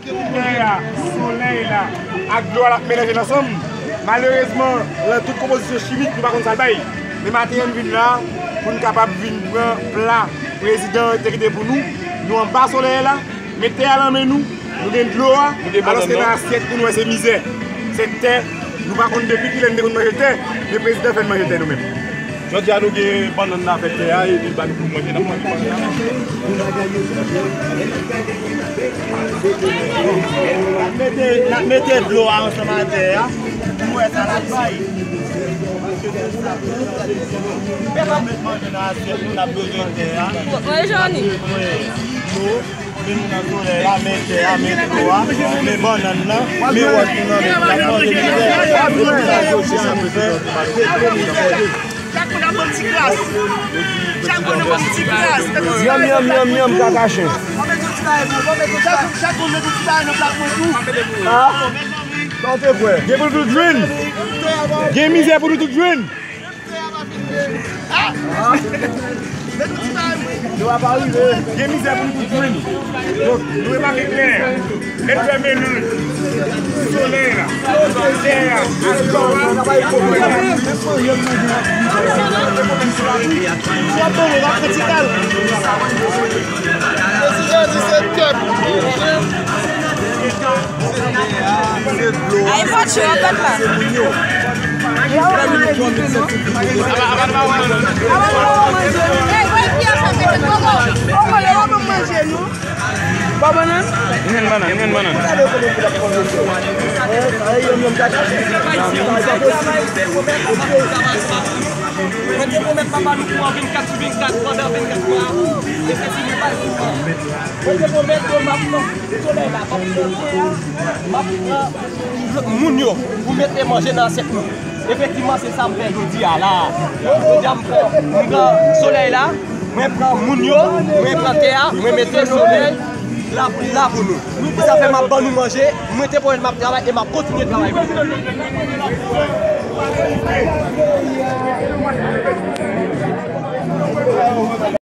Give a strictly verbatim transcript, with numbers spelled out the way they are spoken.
Tè a, solèy la, ak dlo a l ap melanje ansanm. Malerezman, lan tout konpozisyon chimik, nou pa konn sa l bay. Men maten an, n vin la pou n kapab vin pran pla prezidan an te kite pou nou. Nou anba solèy la, men tè a lan men nou, nou gen dlo a, alòske nan asyèt nou, nou wè se mizè. Se tè, nou pa konn depi kilè n te konn manje tè, men prezidan fè n manje tè nou menm. Jodi a nou gen bannann nan avèk tè a, epi l ba nou pou nou manje nan manje. N ap mete, n ap mete dlo a ansanm a tè a, pou nou wè sa l ap bay. Paske se sa, nou pa met manje nan asyèt nou, n ap bezwen tè a. Wi, Joni. Dlo. Men nou nan solèy la, men tè a, men dlo a, men bannann nan, men wòch nou nan men nou, n ap manje mizè. Mwen di sa Jodi a nou fè, se pou mizè. Chak moun ap ban m ti gras. Chak moun ap ban m ti gras. Yanm, yanm, yanm, yanm, kaka chen. Chak, chak moun met yon ti bagay nan plat mwen tou. Ah, sa w te kwè? Gen pou nou tout jwenn. Gen mizè pou nou tout jwenn. Gen mizè pou nou tout jwenn. Donk, nou remake klè. Lè n fè melanj solèy la, tè a, ak dlo a. Prezidan di se tè pou manje. Ay, pa tchou, an tèt la. Ba bannann. Mwen bannann, mwen bannann. Mwen te pwomèt papa nou kou an vennkat sou vennkat pandan vennkat mwa. E se si mwen pa l kou an. Mwen te pwomèt yo m ap pran solèy la, m ap pran tè a, m ap pran moun yo pou mete manje nan asyèt nou. Efektivman, se sa m fè jodi a la. Jodi a, m pran, m pran solèy la, mwen pran moun yo, mwen pran tè a, mwen mete solèy la pou, la pou nou. E sa fè m ap ban nou manje, mwen te pwomèt m ap travay e m ap kontinye travay pou nou.